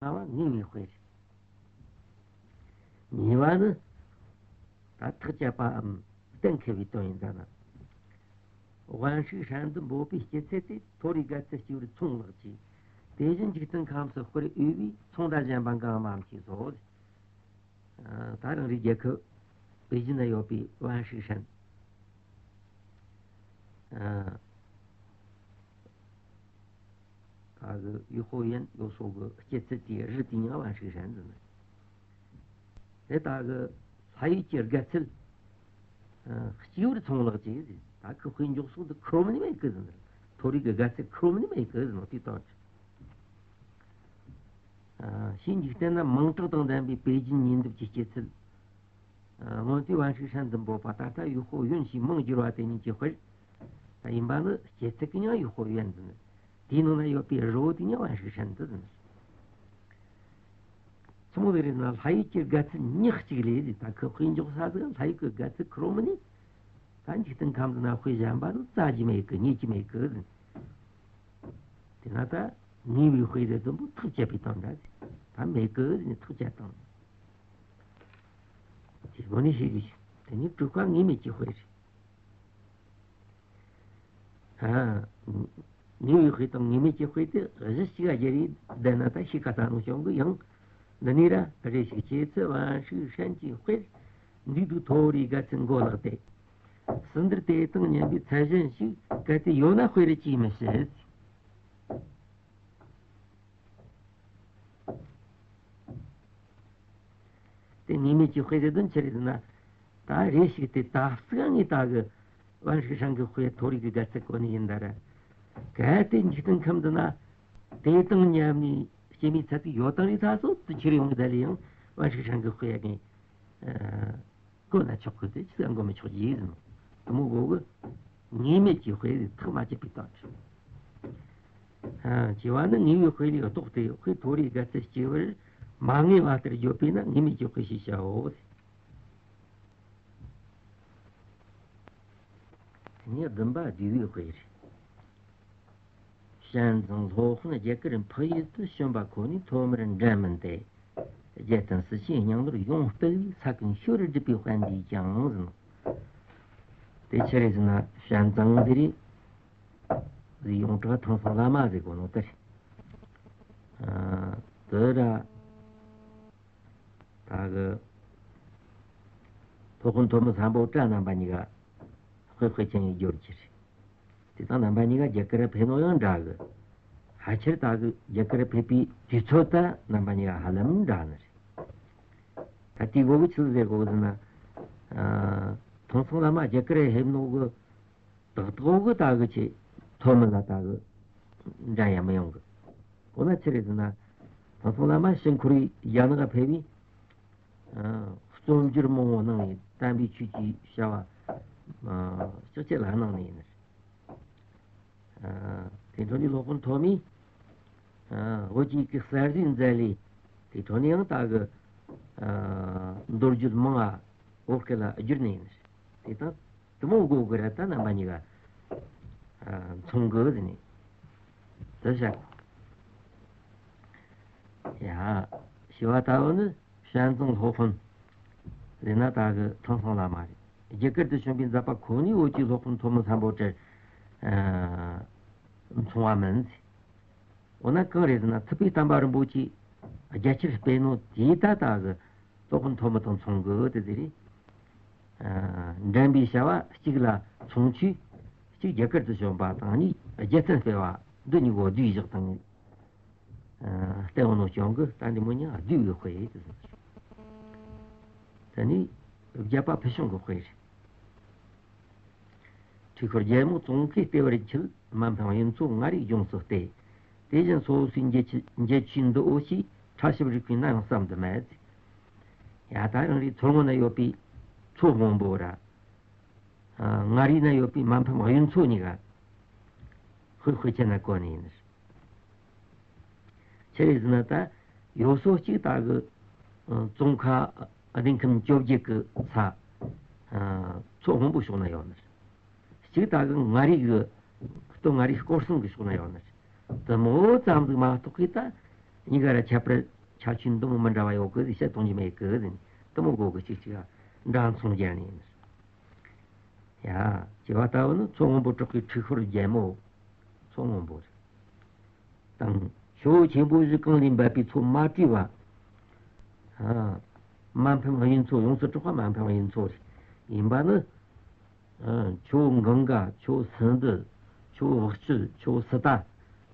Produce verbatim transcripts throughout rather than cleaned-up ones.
ལྔ་བ་ངེས་པའི་དཔེ་རེད། གཉིས་པ་ནི། ད་ཐག་བཅད་པའམ་གཏན་འཁེལ་བའི་དོན་ཡིན་ད་ན། དབང་ཧྲུའུ་ཧྲན་དུ་འབོད་པའི་སྐྱེད་ཚལ་དེ་མཐོ་རིས་དགའ་ཚལ་སྐྱེས་བུར་ཚོང་ལགས་ཀྱིས། དེ་བཞིན་འཇིག་རྟེན་ཁམས་སུ་དཔེར་འོས་པའི་ཚོང་བདག་གཞན་པ་འགའ་མ་མཆིས་སོ། ད་རང་རེའི་རྒྱལ་ཁབ་པེ་ཅིན་ན་ཡོད་པའི་དབང་ཧྲུའུ་ཧྲན། ད་གི་ཡུས་ཧོ་ཡོན་ཡོ་སོ་གི་སྐྱེད་ཚལ་དེའི་རི་དེའི་མིང་ལ་དབང་ཧྲུའུ་ཧྲན་ཟེར་ནི། དེ་ད་གི་ལྷ་ཡུལ་གྱི་དགའ་ཚལ་གཅིག་པུར་ཚོང་ལགས་ཀྱིས་ཟེར། ད་ཁོ་དཔེ་འཇོག་སོང་དུ་ཁོམ་ནི་མེད་གི་ཟེར་ནི། མཐོ་རིས་ཀྱི་དགའ་ཚལ་ཁོམ་ནི་མེད་གི་ཟེར་ནི་དེ་དོན་ཅི། ཕྱིའི་འཇིག་རྟེན་ན་མིང་གྲགས་དང་ལྡན་པའི་པེ་ཅིན་ཉེ་འདབས་ཀྱི་སྐྱེད་ཚལ། སྔོན་དུས་དབང་ཧྲུའུ་ཧྲན་དུ་འབོད་པ། ད་ལྟ་ཡུས་ཧོ་ཡོན་ཞེས་མིང་བསྒྱུར་བ་དེ་ཉིད་ཀྱི་དཔེར། ད་ཡིན་པ་ནི་སྐྱེད་ཚལ་གྱི་མིང་ཡུས་ཧོ་ཡོན་ཟེར་ནི། དེའི་ནང་ན་ཡོད་པའི་རི་བོ་དེའི་མིང་དབང་ཧྲུའུ་ཧྲན་དུ་ཟེར་ནི། ཚོང་ལགས་རེད་ན་ལྷ་ཡུལ་གྱི་དགའ་ཚལ་ཉག་གཅིག་ལས་ཟེར། ད་ཁོ་དཔེ་འཇོག་ས་ཟིག་ལྷ་ཡུལ་གྱི་དགའ་ཚལ་ཁོམ་ནི། ད་འཇིག་རྟེན་ཁམས་ན་དཔེ་གཞན་པ་ནི་བཙལ་རྒྱུ་མེད་གི། རྙེད་རྒྱུ་མེད་གི་ཟེར། དེ་ན་ད་ངེས་པའི་དཔེ་རེད་དུ་འབོད་ཐག་བཅད་པའི་དོན་འདྲ་ཟེར། ད་མེད་གི་ཟེར་ནས་ཐག་བཅད་དང་། དེ་དངོས་གནས་ཤེས་དགོས་ཤིང་། དེ་ནི་དྲུག་པ་ངེས་མེད་ཀྱི་དཔེ་རེད། ཨ། ངེས་པའི་དཔེ་དང་ངེས་མེད་ཀྱི་དཔེ་དེ་གཞི་གཅིག་ལ་སྦྱར་ཡིན་བསྡད་ན་ད་ཤེས་ཁ་ད་ནོ་བྱུང་གི། ཡང་འདི་ནས་ར་རེ་ཞིག་སྐྱེད་ཚལ་དབང་ཧྲུའུ་ཧྲན་གྱི་དཔེར། འདུས་སྡོད་མཐོ་རིས་དགའ་ཚལ་མགོ་ལགས་ཏེ། ཟིན་བྲིས་དེ་དང་མཉམ་པའི་ཚལ་གཞན་ཞིག་གལ་ཏེ་ཡོད་ན་དཔེ་རུ་ཅིས་མི་བྱེད། དེ་ངེས་མེད་ཀྱི་དཔེ་རེད་དོན་ཅི་རེད་ཟེར་ན། ད་རེ་ཞིག་དེ་ད་གཟོད་ངས་ད་གི་དབང་ཧྲུའུ་ཧྲན་གྱི་དཔེ་མཐོ་རིས་ཀྱི་དགའ་ཚལ་གོ་ནི་ཡིན་ད་ར། གལ་ཏེ་འཇིག་རྟེན་ཁམས་འདི་ན་དེ་དང་མཉམ་ནས་སྐྱེད་མོས་ཚལ་དེ་ཡོད་དང་རེད་ད་སོ་དུ་ཁྱེར་ཡོང་གི་ད་ལས་ཡང་དབང་ཧྲུའུ་ཧྲན་གྱི་དཔེ་ངས་གོ་ན་ཆོག་གི། དེ་ཅི་ཟིག་གོ་མི་ཆོག་ཡིན་ཟེར་ནོ། དེ་མོ་གོ་གི། ངེས་མེད་ཀྱི་དཔེ་རེད། ཐག་མ་བཅད་པའི་དོན་ཅི། ཨ། བྱས་པ་ནི་ངེས་པའི་དཔེ་ལས་ལྡོག་སྟེ་དཔེ་མཐོ་རིས་དགའ་ཚལ་སྐྱེ་བོར་མ་ངེས་པ་ལྟར་བརྗོད་པས་ན་ངེས་མེད་ཀྱི་དཔེ་ཞེས་བྱའོ། དེ་ནས་བདུན་པ་བསྡུས་པའི་དཔེ་རེད། ཞན་ཙང་སློབ་དཔོན་རྒྱ་གར་འཕགས་ཡུལ་དུ་བྱོན་པ་ཁོ་ནས་ཐོག་མར་འགྲན་མིན་ཏེ། རྒྱལ་བསྟན་སྲིད་ཞིའི་སྙིང་ནོར་ཡོངས་སྤེལ་བའི་ས་ཀུན་ཤོར་བར་བསྒྲིབས་པའི་དཔལ་འདིས་ཀྱང་ཟེར་ནོ། དེ་ཆི་རེད་ཟེར་ན་ཞན་ཙང་འདི་རེད། ཟེར་ཡོངས་གྲགས་ཐང་སང་བླ་མ་ཟེར་གོ་ནོ་དེ་རེད། ཨ། དེ་ར། ད་གི་སློབ་དཔོན་ཐོན་མི་སམ་བྷོ་ཊ་རྣམ་པ་གཉིས་ཀ་དཔེ་དཔེ་ཅན་ཡིན་རྒྱུ་རེད། དེ་དང་རྣམ་པ་གཉིས་ཀ་རྒྱ་གར་ཕེབས་ནོ་ཡང་འདྲ་གི། ཕལ་ཆེར་ད་གི་རྒྱ་གར་ཕེབས་པའི་དུས་ཚོད་ད་རྣམ་པ་གཉིས་ཀ་ཧ་ལམ་འདྲ་ནི་རེད། ད་དེའི་གོ་གི་ཆི་ཟིག་ཟེར་གོ་གི་ཟེར་ན། ཨ། ཐང་སང་བླ་མ་རྒྱ་གར་ཕེབས་ནོ་གི། ཏག་ཏག་གི་ད་གི་ཆེ་ཐོན་མི་ལ་ད་གི་འགྲན་ཡ་མི་ཡོང་གི། འོ་ན་ཆི་རེད་ཟེར་ན། ཐང་སང་བླ་མ་ཕྱིར་འཁོར་བའི་རྒྱ་ནག་ཕེབས་བས། ཨ། རྩོམ་སྒྱུར་མང་བོ་གནང་བས་དམ་པའི་ཆོས་ཀྱི་བྱ་བ། ཨ། ལྕགས་ཆེ་ལ་གནང་ནི་ཡིན། ཨ། དེ་འཕྲོ་ནས་སློབ་དཔོན་ཐོན་མིས། ཨ། བོད་ཀྱི་གསར་བརྗེའི་མཛད་ལས་དེ་འཕྲོ་ནས་ཡང་ད་གི། ཨ། མདོ་རྒྱུད་མང་ང་བོད་སྐད་ལ་བསྒྱུར་ནི་ཡིན། དེ་དང་དེ་མོ་གོ་གི་ར་ད་རྣམ་པ་གཉིས་ཀ། ཨ། མཚུངས་གི་ཟེར་ནས་དེ་བཤད་གོ། ཡ། ཞི་བ་ལྟ་བུ་ནི་ཞན་ཙང་སློབ་དཔོན་ཟེར་ན་ད་གི་ཐང་སང་བླ་མ་རེད། རྒྱ་གར་དུ་བྱོན་པའི་མཛད་པ་ཁོ་ནས་བོད་ཀྱི་སློབ་དཔོན་ཐོན་མི་སམ་བྷོ་ཊར། ཨ། མཚུངས་པ་མིན་ཟེར། འོ་ན་གང་རེད་ཟེར་ན་ཐུབ་པའི་བསྟན་པ་རིན་པོ་ཆེ་རྒྱ་ཆེར་སྤེལ་ནོ་དེ་ད་ད་གི་སློབ་དཔོན་ཐོན་མི་དང་མཚུངས་གི་དེ་ཟེར་རེད། ཨ། འགྲན་པའི་བྱ་བ་གཅིག་ལ་ཚོང་ཆོས་གཅིག་རྒྱ་གར་དུ་བྱོན་པ་དང་གཉིས་རྒྱལ་བསྟན་སྤེལ་བ་འདི་གཉིས་གོ་བསྡུས་བཞག་དང་། ཨ། ལྟེ་བ་ནོ་སྐྱོང་གི་ད་འདི་མོ་གཉིས་བསྡུས་པའི་དཔེ་དེ་ཟེར། དེ་ནས་བརྒྱད་པ་ཕུལ་བྱུང་གི་དཔེ་རེད། འཁྲུལ་ཤོར་རྒྱལ་མོ་ཙོང་ཁའི་ལྟེ་བར་འཁྱིལ། མ་ཕམ་གཡུ་མཚོ་མངའ་རིས་ལྗོངས་སུ་གཏད། དེ་བཞིན་སོ་སོའི་འགྱུར་ཆོས་འགྱུར་ཆོས་འདི་འོ་ཞེས། ཕྲ་ཞིབ་རིག་པས་ན་ཡང་བསམ་དུ་མེད། ཡ། ད་རང་རེའི་མཚོ་སྔོན་ན་ཡོད་པའི་མཚོ་སྔོན་པོ་ར། ཨ། མངའ་རིས་ན་ཡོད་པའི་མ་ཕམ་གཡུ་མཚོ་གཉིས་ཀ་དཔེ་དཔེ་ཆ་ན་གོ་ནི་ཡིན། ཆི་རེད་ཟེར་ན་ད་ཡོ་སོ་གཅིག་ད་གི། ཨ། ཙོང་ཁ་སྡེ་ཁམས་བཅོ་བརྒྱད་ཀྱི་ས། ཨ། མཚོ་སྔོན་པོའི་ཕྱོགས་ན་ཡོད་ནི། གཅིག་ད་གི་མངའ་རིས་ཀྱི། སྟོད་མངའ་རིས་སྐོར་གསུམ་གྱི་ཕྱོགས་ན་ཡོད་ནི། དེ་མོ་ཙམ་ཟིག་མ་གཏོགས་གི་ད། གཉིས་ཀ་ར་ཁྱད་པར་ཁྱད་ཆོས་འདི་མོ་མི་འདྲ་བ་ཡོད་གི་ཟེར། བཤད་གཏོང་རྒྱུ་མེད་གི་ཟེར། འདི་མོ་གོ་གི། གཅིག་གཅིག་འདྲ་མཚུངས་སྦྱར་ནས་ཡིན། ཡ། བྱེ་བ་ལྟ་བུ་ནི། མཚོ་སྔོན་པོ་གྲགས་པའི་འཁྲུལ་ཤོར་རྒྱལ་མོ། མཚོ་སྔོན་པོ་དང་། ཆུ་བོ་ཆེན་པོ་བཞི་གངས་ལས་འབབ་པའི་མཚོ་མ་བྲོས་པ། ཨ། མ་ཕམ་གཡུ་མཚོ། ཡོངས་སུ་གྲགས་པ་མ་ཕམ་གཡུ་མཚོ་རེད། ཡིན་པ་ནི། ཨ། ཆུ་བོ་གངྒཱ། ཆུ་བོ་སིནྡྷུ། ཆུ་བོ་དབུས་སྤྱོད། ཆུ་བོ་སི་ཏཱ།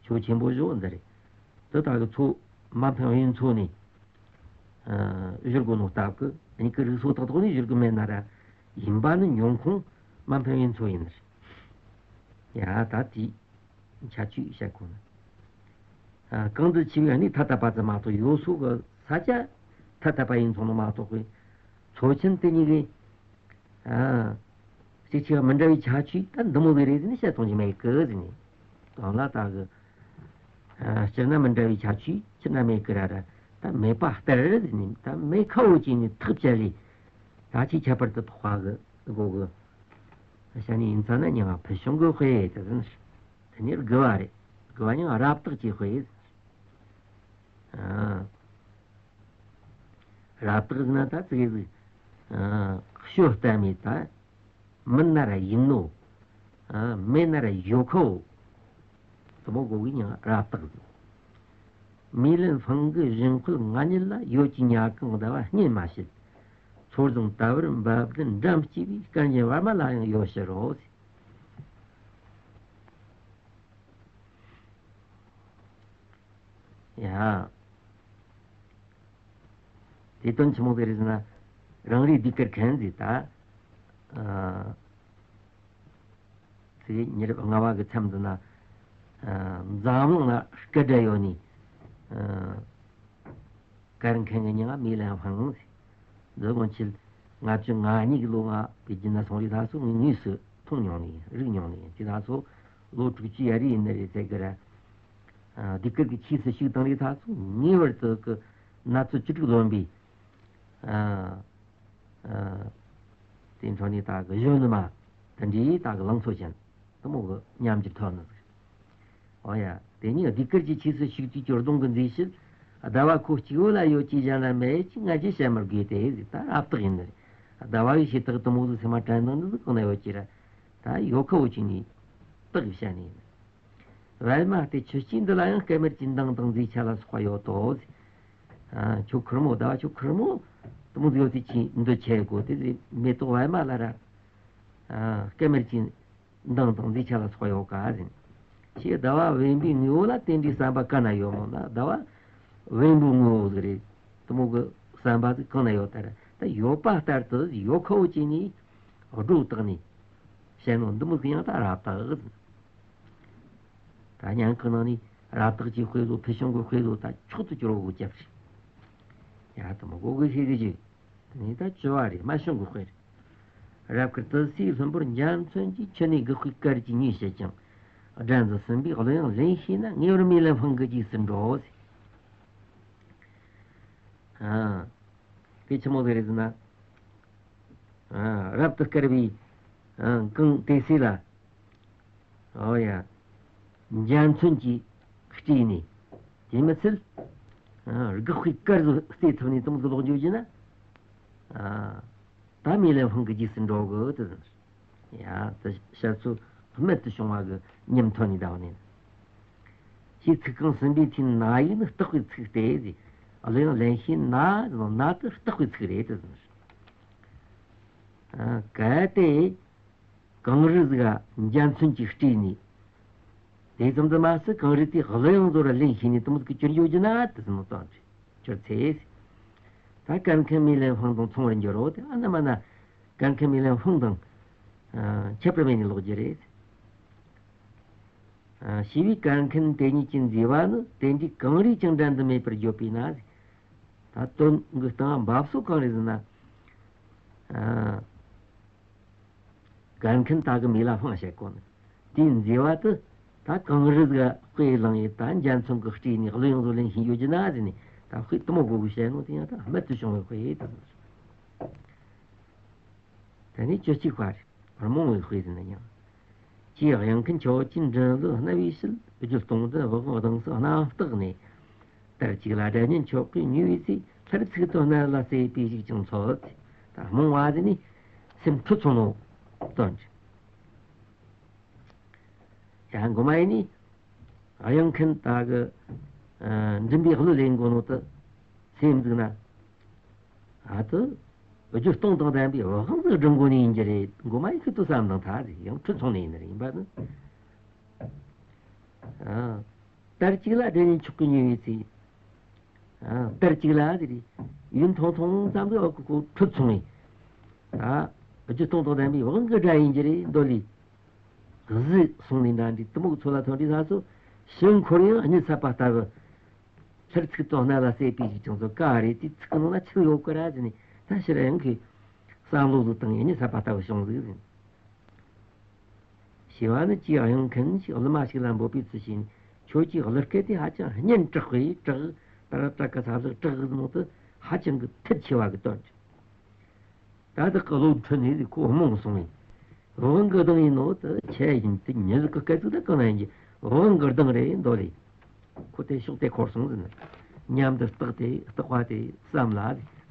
ཆུ་བོ་ཆེན་པོ་བཞི་བོ་འདི་རེད། འདི་དག་གི་མཚོ་མ་ཕམ་གཡུ་མཚོ་ནས། ཨ། བཞུར་དགོས་ནོ་སྟབས་ཀྱིས། གཉིས་ཀའི་རིགས་སོ་ཏག་ཏག་ནས་བཞུར་གི་མེད་ན་ར། ཡིན་པ་ནི་འབྱུང་ཁུངས་མ་ཕམ་གཡུ་མཚོ་ཡིན་ནི་རེད། ཡ། ད་དེའི་ཁྱད་ཆོས་བཤད་གོ་ན། ཨ། གངས་འདི་ཆེ་བས་གནས་ཐ་དད་པ་ཙམ་མ་གཏོགས། ཡོ་སོ་གི་ས་ཆ་ཐ་དད་པ་ཡིན་སོང་ནི་མ་གཏོགས་པའི། མཚོ་ཆེན་དེ་གཉིས་ཀའི། ཨ། གཅིག་གཅིག་མི་འདྲ་བའི་ཁྱད་ཆོས་ད་འདི་མོ་ཟིག་རེད་ཟེར་ནས་བཤད་གཏོང་རྒྱུ་མེད་གི་ཟེར་ནས། དོན་ལ་ད་གི། ཨ། སྤྱིར་ན་མི་འདྲ་བའི་ཁྱད་ཆོས་སྤྱིར་ན་མེད་གི་ར་ར། ད་མེད་པ་ལྟར་ཟེར་ནས། ད་མེད་ཁ་བོ་བྱས་ནས་ཐག་བཅད་ལས། ད་ཅིག་ཁྱད་པར་དུ་འཕགས་པ་གི་གོ་གི། བཤད་ནི་ཡིན་ཙང་ན། མྱིང་ང་ཕུལ་བྱུང་གི་དཔེ་དེ་ཟེར་ནས། དེ་ནི་དགུ་བ་རེད། དགུ་བ་མྱིང་ང་རབ་བཏགས་ཀྱི་དཔེ་ཟེར། ཨ། རབ་བཏགས་ཟེར་ན་ད་ཙིག་གེ་ཟིག་ཨ། ཤོ་ལྟ་མེད་ད། མིན་ན་ར་ཡིན་ནོ། ཨ། མེད་ན་ར་ཡོད་ཁོ། དེ་མོ་གོ་གི་མྱིང་ང་རབ་བཏགས་ཟེར། མེ་ལེན་ཧྥང་གི་བཞེངས་ཁུལ་ང་ཉིད་ལ། ཡོད་ཀྱི་ཉ་གང་ཟླ་བ་སྙེད་མ་བྱེད། མཚོ་བཟང་ལྟ་བུར་འབབ་རྡུལ་འགྲམ་སྐྱེས་པའི། སྐལ་ངན་པད་མ་ལ་ཡང་ཡོད་ཕྱིར་རོ་ཟེར། ཡ། དེ་དོན་ཆི་མོ་ཟིག་རེད་ཟེར་ན། རང་རེའི་ཟློས་གར་མཁན་ཟིག་ད། ཨ། ཚེས་ཉེར་ལྔ་བ་གི་མཚམས་འདི་ན། ཨ། འཛམ་གླིང་ན་སྐད་གྲགས་ཡོད་ནི། ཨ། གར་མཁན་གི་མྱིང་ང་མེ་ལེན་ཧྥང་ཟེར། འདི་སྔོན་ཆད་ལྔ་བཅུ་ང་གཉིས་ཀྱི་ལོ་ང་པེ་ཅིན་ན་སོང་རི་ཐ་སོ་ངས་དངོས་སུ་མཐོང་མྱོང་ནི་ཡིན། རིག་མྱོང་ནི་ཡིན། དེ་ཐ་སོ་ལོ་དྲུག་ཅུ་ཡར་རེ་ཡིན་ནི་རེད་ཟེར་གི་ར། ཨ། ཟློས་གར་གྱི་ཆས་སུ་ཞུགས་བཏང་རི་ཐ་སོ་ངེས་པར་དུ་གི་ན་ཚོད་བཅུ་དྲུག་ལོན་པའི། ཨ། ཨ། དེ་འཕྲོ་ནས་ད་གི་གཞོན་ནུ་མ་དེ་འདྲའི་ད་གི་ལང་ཚོ་ཅན་དེ་མོ་གི་ཉམས་འགྱུར་ཐོན་ནི་ཟིག། ཨོ་ཡ། དེ་ནས་ཟློས་གར་གྱི་ཆས་སུ་ཞུགས་དུས་ཀྱི་གདོང་གི་མཛེས་ཤུལ། ཟླ་བ་ཁོ་གཅིག་བོ་ལ་ཡོད་ཀྱི་གཞན་ལ་མེད་ཅེས་ང་རྒྱལ་བྱ་མི་དགོས་ཏེ་ཟེར། ད་རབ་བཏགས་ཡིན་ནི་རེད། ཟླ་བ་གི་བྱེ་བྲག་དེ་མོ་ཟིག་སེམས་མ་དྲན་སྣང་འདི་ཟིག་གང་ན་ཡོད་ཀྱི་ར། ད་ཡོད་ཁ་བོ་ཅིག་ནས་བཏགས་བྱས་ནས་ཡིན། པད་མ་སྟེ་ཆུ་སྐྱེས་འདི་ལ་ཡང་། སྐྱེད་མར་གྱི་མདངས་དང་མཛེས་ཆ་ལ་སོགས་པ་ཡོད་དོ་ཟེར། ཨ། ཁྱོད་ཁེར་མོ། ཟླ་བ་ཁྱོད་ཁེར་མོ་དེ་མོ་ཟིག་ཡོད་དུས་ཅི་འདོད་ཆེ་གོ་དེ་ཟེར། མེ་ཏོག་པད་མ་ལ་ར། ཨ། སྐྱེད་མར་གྱི་མདངས་དང་མཛེས་ཆ་ལ་སོགས་པ་ཡོད་ག་ཟེར། ཁྱེད་ཟླ་བ་བེམ་པོའི་ངོ་བོ་ལ་དེ་འདྲའི་བསམ་པ་ག་ན་ཡོད་མོ་ན། ཟླ་བ་བེམ་པོའི་ངོ་བོ་ཟིག་རེད། དེ་མོ་གི་བསམ་པ་ཟིག་གང་ན་ཡོད། ད་ར་ད་ཡོད་པ་ལྟར་དུ་ཡོད་ཁ་བོ་ཅིག་ནས་སྒྲོ་བཏགས་ནས་བཤད་ནོ་འདི་མོ་ཟིག་ཡང་ད་རབ་བཏགས་ཟེར། ད་སྙན་ངག་ནང་ནས་རབ་བཏགས་ཀྱི་དཔེ་བཟོ། ཕུལ་བྱུང་གི་དཔེ་བཟོ་ད་མཆོག་ཏུ་གྱུར་བ་གོ་རྒྱབ་རེད། ཡ། དེ་མོ་གོ་གི་ཤེས་གི་ཅིག། དེ་ནས་ད་བཅུ་བ་རེད། སྨད་བྱུང་གི་དཔེ་རེད། རབ་དཀར་ཏི་སེའི་ལྷུན་པོར་འཇའ་ཚོན་གྱིས། ཆུ་ནས་སྒེག་པའི་གར་གྱིས་མྱོས་བྱེད་ཅིང་། སྦྲང་རྩི་སིམ་པའི་གླུ་དབྱངས་ལེན་ཤེས་ན། ངེས་པར་མེ་ལེན་ཧྥང་གི་རྗེས་སུ་འགྲོ་ཟེར། ཨ། དེ་ཆི་མོ་ཟིག་རེད་ཟེར་ན། ཨ། རབ་ཏུ་དཀར་བའི། ཨ། གངས་ཏི་སེ་ལ། ཨོ་ཡ། འཇའ་ཚོན་གྱིས་སྤྲས་ནས། དེ་མི་ཚད། ཨ། སྒེག་པའི་གར་ཟིག་རྩེ་ཐུབ་ནས་དེ་མོ་ཟིག་ལོག་འགྱོ་རྒྱུ་ན། ཨ། ད་མེ་ལེན་ཧྥང་གི་རྗེས་སུ་འགྲོ་གི་དེ་ཟེར། ཡ། དེ་བཤད་ཚུལ་རྨད་དུ་བྱུང་བ་གི་ཉམས་ཐོན་ནས་ད་བ་ནས། ཞེས་ཚིག་རྐང་ཟིན་པའི་མཐུས་ན་ཡིག་ནི་བརྟག་པའི་ཚིག་སྟེ་ཟེར། གླུ་དབྱངས་ལེན་ཤེས་ན་ཟེར་ན་ན་དེ་བརྟག་པའི་ཚིག་རེད་དེ་ཟེར། ཨ། གལ་ཏེ་གངས་རི་ཟིག་ག་འཇའ་ཚོན་གྱིས་སྤྲས་ནས། དེ་ཙམ་དུ་མ་ཟད་གངས་རི་དེའི་གླུ་དབྱངས་ཚོ་ར་ལེན་ཤེས་ནས་དེ་མོ་ཟིག་གི་གྱུར་འགྱོ་རྒྱུ་ན་དེ་ཟེར་ནོ་ཙང་རེད། གྱུར་ཚེ། ད་གར་མཁན་མེ་ལེན་ཧྥང་དང་མཚུངས་པར་འགྱུར་རོ། དེ་ཨ་ན་མ་ན་གར་མཁན་མེ་ལེན་ཧྥང་དང་། ཨ། ཁྱད་པར་མེད་ནས་ལོག་རྒྱུ་རེད། ཨ། ཞེས་པའི་གར་མཁན་དེ་ཉིད་ཀྱི་མཛེས་པ་ནི། དེ་འདྲའི་གངས་རིས་ཀྱང་འགྲན་དུ་མེད་པར་བརྗོད་པས་ན། ད་དོན་གྱི་སྟེང་འབབ་སོ་གང་རེད་ཟེར་ན། ཨ། གར་མཁན་དག་གི་མེ་ལེན་ཧྥང་བཤད་གོ་ནི། དེའི་མཛེས་པ་དེ་ད་གངས་རི་ཟིག་ག་དཔེ་བླངས་ཡས། ད་འཇའ་ཚོན་གྱིས་སྤྲས་ནས་གླུ་དབྱངས་ཚོ་ལེན་ཤེས་ཡོད་རྒྱུ་ན་ཟེར་ནས། ད་དཔེ་དེ་མོ་གོ་གི་བཤད་ནོ་དེ་ཡང་ད་རྨད་དུ་བྱུང་བའི་དཔེ་ཡིན་ད། དེ་ནས་བཅུ་གཅིག་པ་རེད། རྨོངས་པའི་དཔེ་ཟེར་ན་ཡང་། ཅེས་དབྱངས་མཁན་ཁྱོད་ཀྱི་འདྲེན་བློ་རྣ་བའི་ཕྱིར། བརྒྱུད་སྟོང་ལྡན་དབུ་དབང་གདངས་སུ་རྣམ་བརྟགས་ནས། དར་ཅིག་ལ་སྒྲ་སྙན་མཆོག་གིས་མྱོས་པའི་ཚེ། ལྷར་ཚིག་ཏུ་གནད་ལ་སྲེད་པའི་གཞུག་ཀྱང་འཚོལ། ད་རྨོངས་པ་ཟེར་ནི་སེམས་འཁྲུལ་སོང་ནོ་དོན་ཅིག་ཡང་མགོ་མ་ཡིན་ནི། དབྱངས་མཁན་ད་གི་ཨ་མགྲིན་པའི་གླུ་ལེན་དགོས་ནོ་དེ་སེམས་འཛུགས་ན། ཨ་དེ་བརྒྱུད་སྟོང་དང་ལྡན་པའི་དབང་གིས་སྒྲུབ་དགོས་ནི་ཡིན་གྱི་རེད། མགོ་མ་ཡིན་ཁི་ཏུ་བསམ་དང་ཐ་ཟིག་ཡང་འཁྲུལ་སོང་ནི་ཡིན་ནི་རེད། ཡིན་པ་ནི། ཨ་དར་ཅིག་ལ་སྒྲ་སྙན་མཆོག་གིས་མྱོས་པའི་ཚེ། ཨ་དར་ཅིག་ལ་དེ་རེད། ཡུན་ཐུང་ཐུང་ཙམ་གྱི་འོག་གི་ཁོ་འཁྲུལ་སོང་བས། ད་བརྒྱུད་སྟོང་དང་ལྡན་པའི་དབང་གི་སྒྲ་ཡིན་གྱི་རེད། མདོ་ལས། གཟུགས་སོང་ནས་འདྲ་འདྲའི་དུ་མོ་གི་ཚོ་ལ་ཐོན་དུས་ས་སོ། ཞིང་འཁོར་ཡང་གཉིད་སད་པ་ལྟ་བུ། ལྷར་ཚིག་ཏུ་གནད་ལ་སྲེད་པའི་གཞུག་ཀྱང་འཚོལ། ཀ་རེད། དེ་ཚིག་གི་ནང་ན་ཆུ་ཡོད་ཀི་ར་ཟེར་ནས། ད་ཕྱིར་ཡང་གི་བསམ་བློ་ཟིག་བཏང་ཡང་གཉིད་སད་པ་ལྟ་བུ་བྱུང་ཟིག་ཟེར། ཞི་བ་ནི་ཅིའི་དབྱངས་མཁན་ཞིག་གླུ་མ་ཞིག་ལ་འབོད་པའི་ཚུལ་བྱས་ནས། ཁྱོད་ཀྱི་གླུ་སྐད་དེ་ཧ་ཅང་སྙན་གྲགས་པས་གྲགས། ད་ར་ཏྲ་ཀ་ས་ལག་གྲགས་ཟིན་ནོ་དེ་ཧ་ཅང་གི་ཐལ་ཆེ་བ་གི་དོན་ཅིག་ད་དེ་གི་བློ་འཕྲོད་ནས་ཁོ་རྨོངས་སོང་བས། དབང་གི་གདངས་ཡིན་ནོ་དེ་ཆད་ཡིན་དེ་མྱི་ཟིག་གི་སྐད་ཅིག་ད་གང་ན་ཡིན་གྱི་དབང་གི་གདངས་རེད་མདོ་ལས། ཁོ་དེ་ཕྱོགས་དེ་འཁོར་སོང་ཟིན། མཉམ་དུ་བརྟགས་ཏེ་བརྟག་པ་དེ་བསམ་ལ་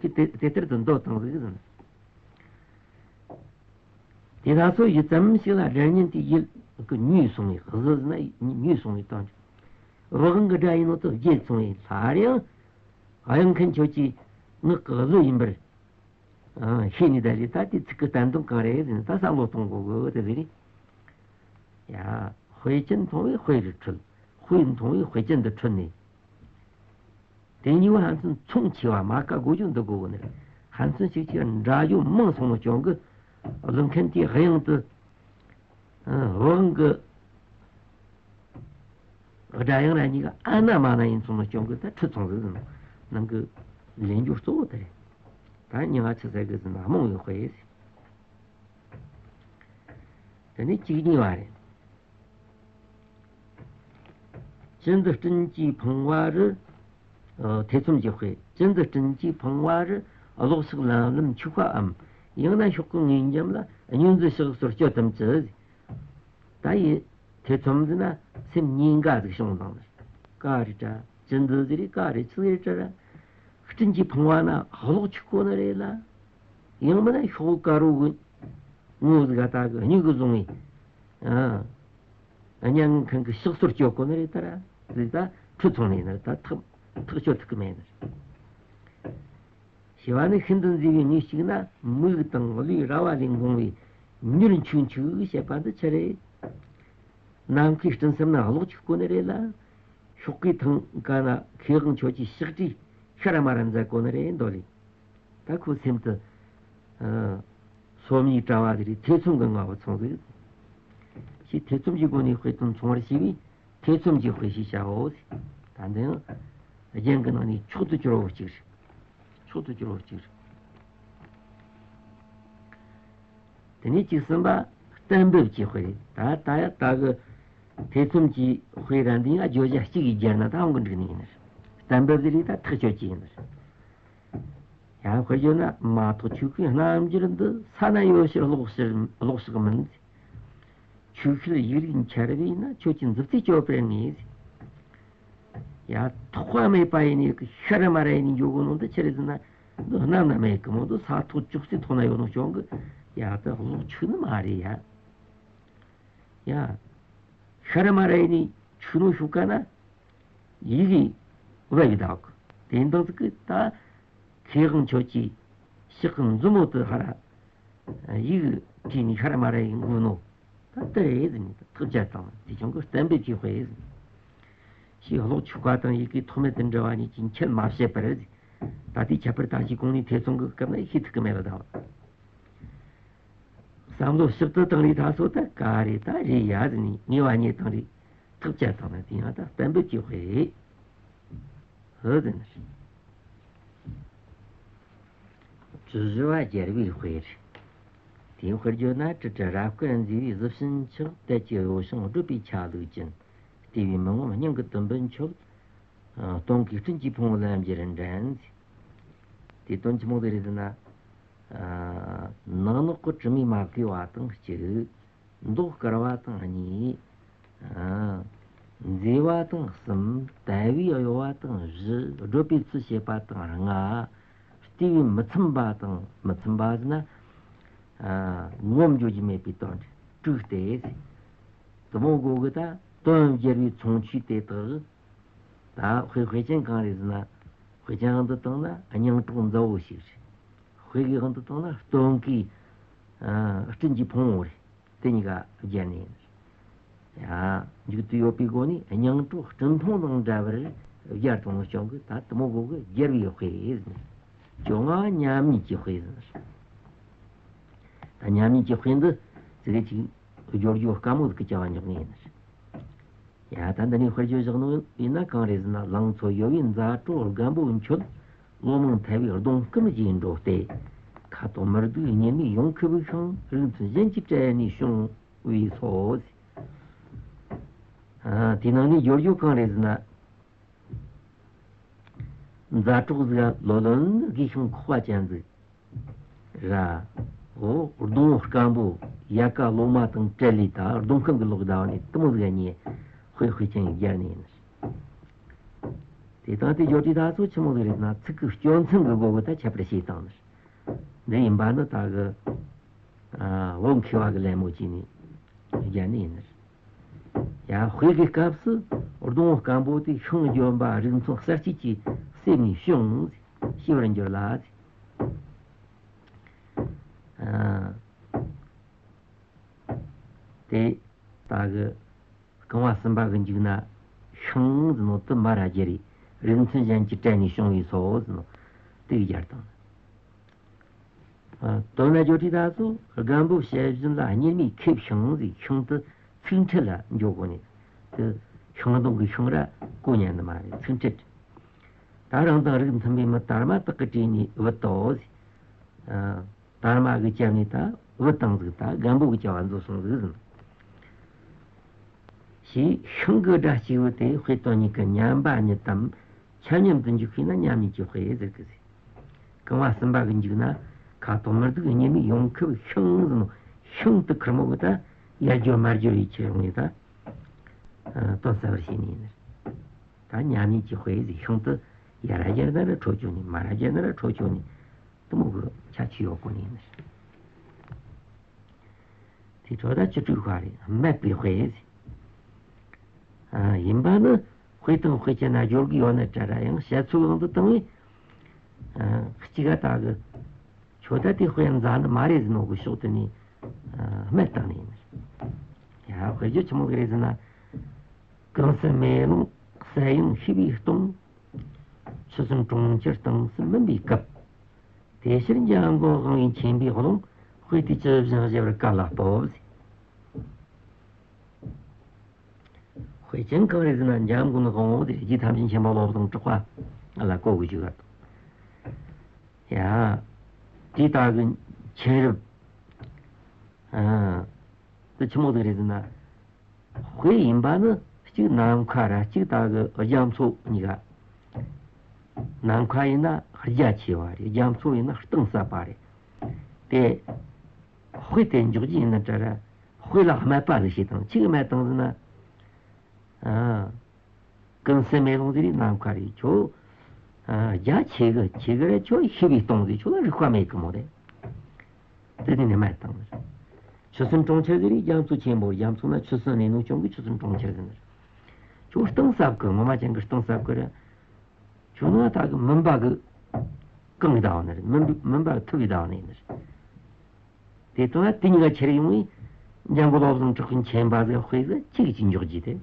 ཁོས་དེ་དེ་ལྟར་དུ་མདོ་བཏང་ཟིག་ཟིན། དེ་ལ་སོ་ཡུད་ཙམ་ཞིག་ལ་སྒྲ་སྙན་དེ་ཡིད་ཀྱི་མྱོས་སོང་བས། གཟུགས་ན་མྱོས་སོང་བས་དང་། དབང་གི་སྒྲ་ཡིན་ནོ་དེ་བརྗེད་སོང་བས། སླར་ཡང་དབྱངས་མཁན་ཁྱོད་ཀྱི་ངག་གི་གླུ་ཡིན་པར་ཨ་ཤེས་ནས། ད་རེས་ད་དེ་ཚིག་གི་བསྟན་དོན་གང་རེད་ཟེར་ན། ད་བསམ་བློ་གཏོང་དགོས་གི་དེ་ཟེར་རེད། ཡ། དཔེ་ཅན་མཐོང་བས་དཔེ་རུ་འཁྲུལ། དཔེ་མཐོང་བས་དཔེ་ཅན་དུ་འཁྲུལ་ནས། དེ་གཉིས་པོ་ཕན་ཚུན་མཚུངས་ཆེ་བ་མ་དཀར་དགོས་རྒྱུ་འདི་དགོས་གོ་ནི་རེད། ཕན་ཚུན་གཅིག་གཅིག་འདྲ་རྒྱུ་མང་སོང་ནོ་རྐྱེན་གིས། གླུ་མཁན་གྱི་དབྱངས་དེ་ཨ་དབང་གི་སྒྲ་དབྱངས་ར་གཉིས་ཀ་ཨ་ན་མ་ན་ཡིན་སོང་ནོ་རྐྱེན་གིས་ད་འཁྲུལ་སོང་ཟིག་ཟེར་ནོ། ནང་གི་ལེན་རྒྱུ་གཙོ་བོ་དེ་རེད། ད་མྱི་ང་ཆི་ཟེར་གི་ཟེར་ན་རྨོངས་པའི་དཔེ་ཟེར། དེ་ནས་བཅུ་གཉིས་པ་རེད། ཅི་འདི་སྤྲིན་གྱིས་འཕངས་པ་རུ། ཨ་ཐེ་ཚོམ་གྱི་དཔེ། ཅི་འདི་སྤྲིན་གྱིས་འཕངས་པ་རུ། གློག་ཞགས་ལམ་ལམ་འཁྱུག་པའམ། ཡང་ན་ཤོག་གུ་ངོས་འཇམ་ལ་སྙོན་འཛུགས་ཞགས་སོར་སྐྱོད་དམ་ཅི། ད་ཡི་ཐེ་ཚོམ་འདི་ན་སེམས་གཉིས་འགའ་ཟིག་བྱུང་དང་། ཀ་རེད་དྲ། ཅི་འདི་ཟིག་རེད། ཀ་རེད། ཆི་རེད་དྲ། སྤྲིན་གྱིས་འཕངས་པ་ན་གློག་འཁྱུག་གོ་ནི་རེད་ལ། ཡང་མིན་ན་ཤོག་དཀར་པོ་གི་ངོ་ཟིག་ག་ད་གི་སྨྱུ་གུ་བཟུང་བའི་ཨ་སྙན་ངག་མཁན་གི་ཞགས་སོར་སྐྱོད་གོ་ནི་རེད་ད་ར། ཟིག་ད་འཁྲུལ་སོང་ནི་ཡིན་ན་ད་ཐག་ཐག་གཅོད་ཐུབ་གི་མེད་ནི། ཞི་བ་ནི་ཤིན་ཏུ་མཛེས་པའི་ངོས་གཅིག་ན་མིག་དང་ལུས་ར་བ་ལས་འགོངས་པའི་མྱུར་འཁྱུག་འཁྱུག་བྱེད་པ་འདི་ཆི་རེད། ནམ་མཁའི་སྤྲིན་གསེབ་ན་གློག་འཁྱུག་གོ་ནི་རེད་ལ། ཤོག་གུའི་ཐང་ག་ན་མཁས་དབང་ཁྱོད་ཀྱི་ཕྱག་བྲིས་ཤར་མར་མཛད་གོ་ནི་རེད་མདོ་ལས། ད་ཁོའི་སེམས་དུ་ཨ་སོམ་ཉིའི་དྲ་བ་དེ་རེད། ཐེ་ཚོམ་གྱི་ངང་བ་ཚང་ཟིག་ཞེས་ཐེ་ཚོམ་གྱི་སྒོ་ནས་དཔེ་དོན་མཚུངས་པར་བྱས་པས་ཐེ་ཚོམ་གྱི་དཔེ་ཞེས་བྱའོ། ད་འདི་ཡང་རྒྱན་གྱི་ནང་ནས་མཆོག་ཏུ་གྱུར་པ་གཅིག་རེད། མཆོག་ཏུ་གྱུར་པ་གཅིག་རེད། དེ་ནས་བཅུ་གསུམ་པ་གཏན་འབེབས་ཀྱི་དཔེ་རེད། ད་ད་ཡ་ད་གི་ཐེ་ཚོམ་གྱི་དཔེ་ར་འདི་ཡང་བརྗོད་བྱ་གཅིག་གིས་སྦྱར་ན་ད་འོང་གི་འགྲིག་ནི་ཡིན་ནི་རེད། གཏན་འབེབས་དེ་རེད། ད་ཐག་གཅོད་ཀྱི་ཡིན་ནི་རེད། ཡང་དཔེ་བརྗོད་ན། མ་ཐོགས་ཆོས་སྐུའི་རྣམ་འགྱུར་འདི། ས་ན་ཡོད་ཕྱིར་གློག་ཕྱིར་གློག་ཞགས་མིན། ཆོས་ཤུལ་ཡིག་རིགས་འཆར་བས་ན། ཁྱོད་ཀྱི་མཛུབ་རྩེ་གཅོད་པར་ངེས། ཡ་ཐོགས་པ་མེད་པ་ཡིན་ནི་གི་ཤར་མར་ཡིན་ནི་འཇོག་གོ་ནོ་འདི་ཆི་རེད་ཟེར་ན། འདི་གནམ་ན་མེད་གི་མོ། འདི་ས་ཐོག་ཅོག་ཙེ་ཐོག་ན་ཡོད་ནོ་རྐྱེན་གིས་ཡ་ད་གློག་འཁྱུག་ནི་མ་རེད་ཡ། ཡ། ཤར་མར་ཡིན་ནི་འཁྱུག་ནོ་ཤོག་ག་ན་ཡི་གེ་བབས་ཡི་དྭགས། དེ་འདང་ཟིག་གི་ད་མཁས་དབང་ཁྱོད་ཀྱི་ཕྱག་གི་མཛུབ་མོ་དེ་ཧ་ར་ཡི་གེ་བྲིས་ནི་ཤར་མར་ཡིན་གོ་ནོ། ད་དེ་རེད་ཟེར་ནས་ཐག་བཅད་དང་། དེ་རྐྱེན་གིས་གཏན་འབེབས་ཀྱི་དཔེ་ཟེར། ཞེས་གློག་འཁྱུག་པ་དང་ཡི་གེ་ཐོགས་མེད་དུ་འབྲི་བ་གཉིས་ཀྱི་ཁྱད་མ་བཤད་པར་ཟེར། ད་ལྟའི་ཁྱད་པར་ད་ཅི་གོང་ནས་ཐེ་ཚོམ་གྱི་སྐབས་ན་ཤེས་ཐུབ་ཀྱི་མེད་པ་དང་། བསམ་བློ་ཞིབ་ཏུ་བཏང་རེས་ད་སོ་ད་ག་རེ་ད་རེད་ཡ་ཟེར་ནས་ངེས་པ་རྙེད་བཏང་རེས་ཐག་བཅད་བཏང་ན་དེ་ཡང་ད་གཏན་འབེབས་ཀྱི་དཔེ་རེད། ཧུ་ཟེར་ནས། དྲི་ཞིམ་པ་རྒྱལ་བའི་དཔེ་རེད། དེའི་དཔེར་བརྗོད་ན། དྲི་དྲི་རབ་དཀར་མཛེས་པའི་གཟི་བྱིན་ཆགས། དལ་གྱི་གཡོ་བྱང་སྒྲོལ་བའི་ཆ་ལུགས་ཅན། བལྟས་པས་མི་ངོམས་སྙིང་གི་དུམ་བུ་མཆོད། སྟོང་གི་སྤྲིན་གྱིས་ཕུང་བོ་ལམ་གྱི་རིན་འདྲ་མཛེས། དེ་དོན་ཆི་མོ་ཟིག་རེད་ཟེར་ན། ནག་ནོག་གི་དྲི་མས་མ་གོས་པ་དང་གཅིག་མདོག་དཀར་བ་དང་གཉིས། ཨ། མཛེས་པ་དང་གསུམ། དལ་བུས་གཡོ་བ་དང་བཞི། བགྲོད་པའི་ཚུལ་བྱེད་པ་དང་ལྔ། བལྟས་པས་མི་ཚིམ་པ་དང་མི་ཚིམ་པ་ཟེར་ན། ཨ། ངོམས་འགྱོ་རྒྱུ་མེད་པའི་དོན་དྲུག་སྟེ། དེ་མོ་གོ་གི། ད་དོན་སྦྱར་བའི་མཚུངས་ཆོས་དེ་དག་ད་དཔེ་དཔེ་ཅན་གང་རེད་ཟེར་ན། དཔེ་ཅན་དུ་བཏང་ན་སྙིང་གྲོགས་མཛའ་བོ་ཞིག་རེད། དཔེ་གི་དབང་དུ་བཏང་ན་སྟོན་ཀའི་ཨ་སྤྲིན་གྱི་ཕུང་པོ་རེད། དེ་གཉིས་ཀ་སྦྱར་ནས་ཡིན། ཡ། མཇུག་ཏུ་ཡོད་པའི་སྒོ་ནས་སྙིང་གྲོགས་སྤྲིན་ཕུང་དང་འདྲ་བར་སྦྱར་དང་བྱུང་གི། ད་དེ་མོ་གོ་གི། སྦྱར་བའི་དཔེ་ཟེར་ནས། བཅོ་ལྔ་མཉམ་ཉིད་ཀྱི་དཔེ་ཟེར་ནས། ད་མཉམ་ཉིད་ཀྱི་དཔེ་འདི་ཙི་གེ་ཅིག་སྦྱོར་རྒྱུ་དཀའ་མོ་ཟིག་གི་བྱ་བ་འཇོག་ནི་ཡིན། ཡ། ད་འདི་ནས་དཔེར་བརྗོད་བཞག་ནོ་ཡིན་ན་གང་རེད་ཟེར་ན། ལང་ཚོ་གཡོ་བའི་མཛའ་གྲོགས་རྒན་པོ་འཁྱོད། ལོ་མང་ཐལ་བའི་སྡོང་སྐམ་བཞིན་འགྲོ་སྟེ། ཁ་དོག་མི་སྡུག་གཉེར་མའི་ཡོང་ཁུ་བུ་ཤིང་། རིགས་མཐུན་གཞན་གྱི་གྲལ་ནས་བྱུང་བའི་སོ། ཨ། དེའི་ནང་ནས་སྦྱོར་རྒྱུ་གང་རེད་ཟེར་ན། མཛའ་གྲོགས་ཟིག་ལོ་ལོན་རྒས་ཤིང་ཁོག་པ་ཅན་ཟིག་ར། འོ། སྡོང་སྐམ་པོ་ཡལ་ག་ལོ་མ་དང་བྲལ་ལེ། ད་སྡོང་སྐམ་གི་ལོག་ད་བ་ནས་དེ་མོ་ཟིག་གཉིས་དཔེ་དཔེ་ཅན་སྦྱར་ནས་ཡིན། དེ་དང་དེ་སྦྱོར་དུས་ད་ཚོ་ཆི་མོ་ཟིག་རེད་ན། ཚིག་གི་སྐྱོན་ཚན་གི་སྒོ་གི་ད་ཁྱད་པར་བྱས་བཏང་ནི། འདི་ཡིན་པ་ནི་ད་གི། ཨ། བོད་མཁས་པ་གི་ལད་མོ་བྱས་ནས་སྦྱར་ནི་ཡིན། ཡ། དཔེ་གི་སྐབས་སུ་སྡོང་སྐམ་པོ་དེ་ཤིང་ལྗོན་པ་རིགས་མཚུངས་གསར་སྐྱེས་ཀྱི་གསེབ་ནས་བྱུང་ཞེས་པར་འགྱུར་ལ། ཨ། དེ་ད་གི་རྐང་བ་གསུམ་པ་གི་མཇུག་ན་ཤིང་ཟེར་ནོ་དེ་མ་ར་རྒྱུ་རེད། རིགས་མཚུངས་གཞན་གྱི་གྲལ་ནས་བྱུང་བའི་སོ་ཟེར་ནོ་དེ་གི་སྦྱར་དང་། ཨ། དོན་ལ་སྦྱོར་དུས་ད་ཚོ་རྒན་པོ་བྱད་བཞིན་ལ་གཉེར་མའི་ཁེབས་ཤིང་ཟེར། ཤིང་དེ་ཚིག་ཕྲད་ལ་འཇོག་གོ་ནས། དེ་ཤིང་སྡོང་གི་ཤིང་ར་གོ་ཉན་ནི་མ་རེད། ཚིག་ཕྲད། ད་རང་དང་རིགས་མཐུན་པའི་མི་དར་མ་དག་གི་གྲས་ནས་བུད་དོ་ཟེར། ཨ། དར་མ་གི་རྒྱབ་ནས་ད་བུད་བཏང་ཟིག། ད་རྒན་པོ་གི་བྱ་བ་འཛོལ་སོང་ཟིག་ཟེར། ཞེས་ཤིང་གི་སྒྲ་གཅིག་པུ་དེ་དཔེ་དོན་གཉིས་ཀྱི་མཉམ་པ་ཉིད་དམ་ཆ་མཉམ་དུ་འཇུག་ཤེས་ན་མཉམ་ཉིད་ཀྱི་དཔེ་ཟེར་གི་ཟེར། རྐང་བ་གསུམ་པ་གི་མཇུག་ན་ཁ་དོག་མི་སྡུག་གཉེར་མའི་ཡོང་ཁུ་བུ་ཤིང་ཟེར་ནོ། ཤིང་དེ་ཁེར་མོ་གི་ད་ཡལ་རྒྱུ་མ་རྒྱུ་ཡི་ཆེ་ཡོང་ངེ་ད། ཨ། དོན་གསལ་བར་བྱས་ནས་ནི། ད་མཉམ་ཉིད་ཀྱི་དཔེ་ཟེར། ཤིང་དེ་ཡ་ར་རྒྱུ་ན་ར་འཕྲོད་ཆོག་ནི། མ་ར་རྒྱུ་ན་ར་འཕྲོད་ཆོག་ནི། དེ་མོ་གི་ཁྱད་ཆོས་ཡོད་གོ་ནི་ནི། དེ་ཚོ་ད་བཅུ་དྲུག་པ་རེད། སྨད་པའི་དཔེ་ཟེར། ཨ། ཡིན་པ་ནི་དཔེ་དང་དཔེ་ཅན་ན་སྦྱོར་གི་ཡོད་ན་འདྲ་ར། ཡང་བཤད་ཚུལ་དབང་དུ་བཏང་བས། ཨ། གཅིག་ག་ད་གི་ཁྱོད་ད་དེ་དཔེ་མཛའ་ནི་མ་རེད་ཟེར་ནོ་གི་ཕྱོགས་དེ་ནས། ཨ། སྨད་བཏང་ནས་ཡིན། ཡ། དཔེར་བརྗོད་ཆི་མོ་གི་རེད་ཟེར་ན། གངས་སུ་མེ་ལོང་གསལ་ཡང་ཤེས་པའི་སྟོང་། ཆུ་སྲིན་གྲོང་ཁྱེར་གཏིང་སུ་མུན་པའི་སྐབས། དེ་ཕྱིར་འཇམ་མགོན་དབང་བའི་མཁྱེན་པའི་ཀློང་། དཔེ་དེ་ཇི་བཞིན་བཞེས་པར་བཀའ་ལ་སྤོབས། དཔེ་ཅན་གང་རེད་ཟེར་ན། འཇམ་མགོན་དབང་བོ་དེ་རྗེ་ཐམས་ཅད་མཁྱེན་པ་བློ་བཟང་གྲགས་པ་ལ་གོ་དགོས་ཀྱི་ཡོད། ཡ། དེ་ལྟ་གི་མཁྱེན་རབ། ཨ། དེ་ཆི་མོ་ཟིག་རེད་ཟེར་ན། དཔེ་ཡིན་པ་ནི་གཅིག་ནམ་མཁའ་ར། གཅིག་ད་གི་རྒྱ་མཚོ་གཉིས་ཀ། ནམ་མཁའ་ཡིན་ན་རྒྱ་ཆེ་བ་རེད། རྒྱ་མཚོ་ཡིན་ན་གཏིང་ཟབ་པ་རེད། དེ་དཔེ་དེ་འཇོག་རྒྱུ་ཡིན་ན་འདྲ་ར། དཔེ་ལ་སྨད་པ་ཟིག་བྱེད་དང་། ཆི་གི་སྨད་དང་ཟེར་ན། ཨ། གངས་སུ་མེ་ལོང་ཟེར་རེད། ནམ་མཁའ་རེད། ཁྱོད། ཨ། རྒྱ་ཆེ་གི་ཆེ་གི་ར། ཁྱོད་ཤེས་པའི་སྟོང་ཟིག། ཁྱོད་ལ་རིག་པ་མེད་གི་མོ་རེད། དེ་དེ་ནས་སྨད་བཏང་ནི་རེད། ཆུ་སྲིན་གྲོང་ཁྱེར་ཟེར་རེད། རྒྱ་མཚོ་ཆེན་པོ། རྒྱ་མཚོ་ན་ཆུ་སྲིན་ནས་ནུ་ཅུང་གི་ཆུ་སྲིན་གྲོང་ཁྱེར་ཟེར་ནི་རེད། ཁྱོད་གཏིང་ཟབ་གི། ངོ་མ་ཅན་གི་གཏིང་ཟབ་གི་ར། ཁྱོད་ནི་ད་གི་མུན་པ་གི་གང་གི་ཟླ་བ་ནི་རེད། མུན་པ་མུན་པ་གི་ཐུབ་པའི་ཟླ་བ་ནི་ཡིན་ནི་རེད། དེ་དང་དེ་གཉིས་ཀ་ཁྱེར་ཡོང་བས། འཇམ་མགོན་བློ་བཟང་གྲགས་པའི་མཁྱེན་པ་ཟིག་དཔེ་ཟིག་གཅིག་གཅིག་འཇོག་རྒྱུ་དེ།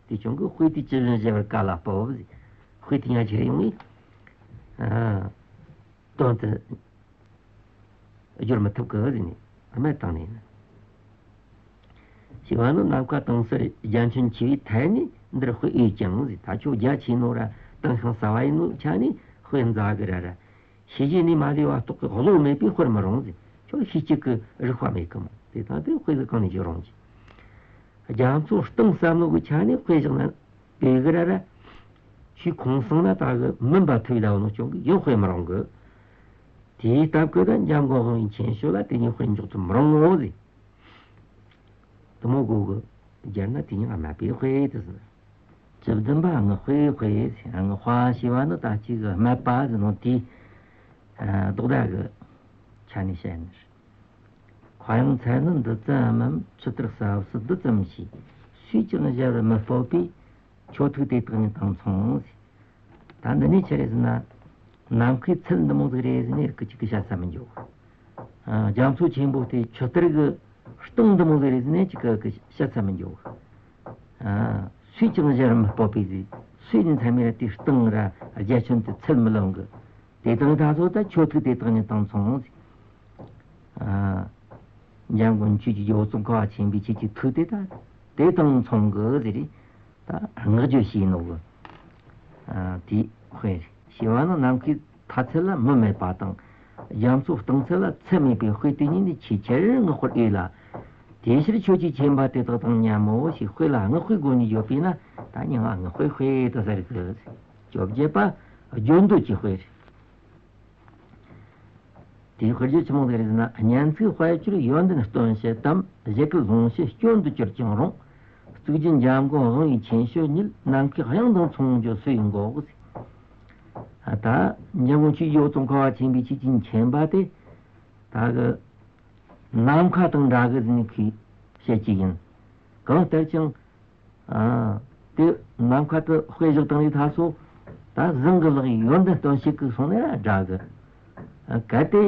དེ་ཀྱང་གི་དཔེ་དེ་ཇི་བཞིན་བཞེས་པར་བཀའ་ལ་སྤོབས་ཟེར། དཔེ་དེ་ཉག་ཁྱེར་ཡོང་བས། ཨ། དོན་དེ་སྦྱོར་མི་ཐུབ་གི་ཟེར་ནས་སྨད་བཏང་ནས་ཡིན། ཞེས་པ་ནི། ནམ་མཁའ་གཏིང་ཟབ་རྒྱ་ཁྱོན་ཆེ་བའི་ཐད་ནས་འདིར་དཔེ་འོས་ཀྱང་ཟེར། ད་ཁྱོད་རྒྱ་ཆེ་ནོ་ར་གཏིང་ཤིང་ཟབ་བ་ཡིན་ནོ་ཆ་ནས་དཔེ་མཛའ་གི་ར་ར། ཤེས་བྱའི་གནས་མ་ལུས་པ་རྟོགས་ཀྱི་བློ་མེད་པས་དཔེར་མི་རུང་ཟེར། ཁྱོད་ཤེས་བྱེད་ཀྱི་རིག་པ་མེད་གི་མོ། དེ་དང་དེ་དཔེ་ཟིག་གང་ནས་བྱེད་རུང་གི། རྒྱ་མཚོ་གཏིང་ཟབ་ནོ་གི་ཆ་ནས་དཔེ་བཞག་ན་དེ་གི་ར་ར། ཆུའི་ཁོང་གསེང་ན་ད་གི་མུན་པ་ཐུབ་ཡི་ཟླ་བ་ནོ་ཅུང་གི་ཡང་དཔེ་མི་རུང་གི། དེའི་སྟབས་ཀྱིས་ད་འཇམ་མགོན་དབང་བའི་མཁྱེན་དཔྱོད་ལ་དེ་གཉིས་དཔེ་འཇོག་ཏུ་མི་རུང་ངོ་ཟེར། དེ་མོ་གོ་གི། སྦྱར་ན་དེ་ཉིད་སྨད་པའི་དཔེ་དེ་ཟེར། བཅུ་བདུན་པ་དངོས་དཔེའི་དཔེ། དངོས་དཔེ་ཞེས་པ་ནི་ད་ཅིག་གི་སྨད་པ་ཟེར་ནོ་དེའི་ཨ་ལྡོག་སྒྲ་གི་ཆ་ནས་བཤད་ནི། མཁའ་དབྱིངས་ཚད་ནི་འདི་ཙམ་མམ། ཆུ་གཏེར་ས་བབས་སུ་འདི་ཙམ་ཞིག་སུས་ཀྱང་གཞལ་བར་མི་སྤོབས་པས། ཁྱོད་ཐུགས་དེ་དག་ཉིད་དང་མཚུངས། ད་འདི་ནས་ཆི་རེད་ཟེར་ན། ནམ་མཁའི་ཚད་འདི་མོ་ཟིག་རེད་ཟེར་ནས་ཀི་ཅིག་གི་བཤད་ས་མི་འཇོག་ཨ། རྒྱ་མཚོ་ཆེན་པོ་དེ་ཆུ་གཏེར་གི་གཏིང་འདི་མོ་ཟིག་རེད་ཟེར་ནས་ཅིག་གི་གི་བཤད་ས་མི་འཇོག་ཨ། སུས་ཀྱང་གཞལ་བར་མི་སྤོབས་པས་ཟེར། སུས་ནི་མཚན་མེད་ར་དེ་གཏིང་ར་རྒྱ་ཁྱོན་དེ་ཚད་མི་ལོན་གི། དེ་དང་ད་ཚོ་ད་ཁྱོད་ཐུགས་དེ་དག་ཉིད་དང་མཚུངས་ཟེར། ཨ། འཇམ་མགོན་ཆོས་ཀྱི་རྒྱལ་པོ་ཙོང་ཁ་པ་ཆེན་པོའི་ཁྱེད་ཀྱི་ཐུགས་དེ་ད་དེ་དང་མཚུངས་གི་ཟེར་རེད། ད་བསྔགས་བརྗོད་བྱས་ནོ་གི། ཨ། དེའི་དཔེ་རེད། ཞེས་པ་ནི་ནམ་མཁའི་མཐའ་ཚད་ལ་མུ་མེད་པ་དང་། རྒྱ་མཚོའི་གཏིང་ཚད་ལ་ཚད་མེད་པའི་དཔེ་དེ་ཉིད་ནི་ཆེས་ཆེར་བསྔགས་པར་འོས་ལ། དེ་ཕྱིར་ཁྱོད་ཀྱིས་མཁྱེན་པ་དེ་དག་དང་མཉམ་མོ་ཞེས་དཔེ་ལ་བསྔགས་པའི་སྒོ་ནས་བརྗོད་པས་ན། ད་མྱིང་ང་བསྔགས་པའི་དཔེ་དུ་ཟེར་གི། བཅོ་བརྒྱད་པ་བརྗོད་འདོད་ཀྱི་དཔེ་རེད། དེའི་དཔེར་བརྗོད་ཆི་མོ་ཟིག་རེད་ཟེར་ན། སྙན་ཚིག་དཔལ་གྱུར་ཡོན་ཏན་སྟོན་བྱེད་དམ། བཞད་གད་ལྷུང་བྱེད་སྐྱོན་དུ་གྱུར་ཀྱང་རུང་། གཙུག་རྒྱན་འཇམ་མགོན་དབང་བའི་མཁྱེན་དཔྱོད་ཉིད། ནམ་མཁའི་དབྱིངས་དང་མཚུངས་འགྱུར་སུ་ཡིས་འགོག་ཨ། ད་འཇམ་མགོན་ཆོས་ཀྱི་རྒྱལ་པོ་ཙོང་ཁ་པ་ཆེན་པོའི་ཁྱེད་ཀྱིས་མཁྱེན་པ་དེ་ད་གི་ནམ་མཁའ་དང་འདྲ་གི་ཟེར་ནས་ཁོས་བཤད་ཀྱི་ཡིན། གང་ལྟར་ཀྱང་། ཨ། དེ་ནམ་མཁའ་དུ་དཔེ་བཞག་བཏང་ནས་ད་སོ། ད་བཟང་གི་ལག་གིས་ཡོན་ཏན་སྟོན་བྱེད་ཀྱི་སོང་ནས་ར་འདྲ་གི། ཨ། གལ་ཏེ།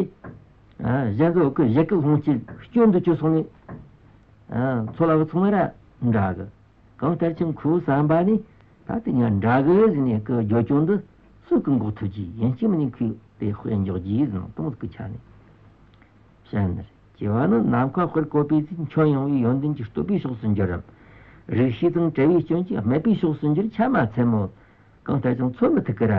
ཨ། གཞན་ཚོ་གི་བཞད་གད་ལྷུང་བྱེད་སྐྱོན་དུ་གྱུར་སོང་ནས། ཨ། ཚོ་ལ་གི་ཚོང་ནས་ར་འདྲ་གི། གང་ལྟར་ཀྱང་ཁོའི་བསམ་པ་ནི་ད་དེ་ཉག་འདྲ་གི་ཟེར་ནས་གི་བརྗོད་སྐྱོན་འདི་སུ་གི་འགོག་ཐུབ་ཀྱི། ཡིན་གཅིག་མིན་ནས་ཁོས་དེ་དཔེ་འཇོག་རྒྱུ་ཡིན་ནོ་དེ་མོ་གི་ཆ་ནས། བཤད་ནི། སྐྱེ་བ་ནི་ནམ་མཁའ་དཔེར་བཀོད་པའི་ཚེ། ཁྱོན་ཡངས་པའི་ཡོན་ཏན་གྱི་བསྟོད་པའི་ཕྱོགས་སུ་འགྱུར་རམ། རིགས་ཤེས་དང་བྲལ་བའི་སྐྱོན་གྱིས་སྨད་པའི་ཕྱོགས་སུ་འགྱུར་ཆ་མ་འཚལ་མོད། གང་ལྟར་ཀྱང་འཚོལ་མི་ཐུབ་ཀི་ར།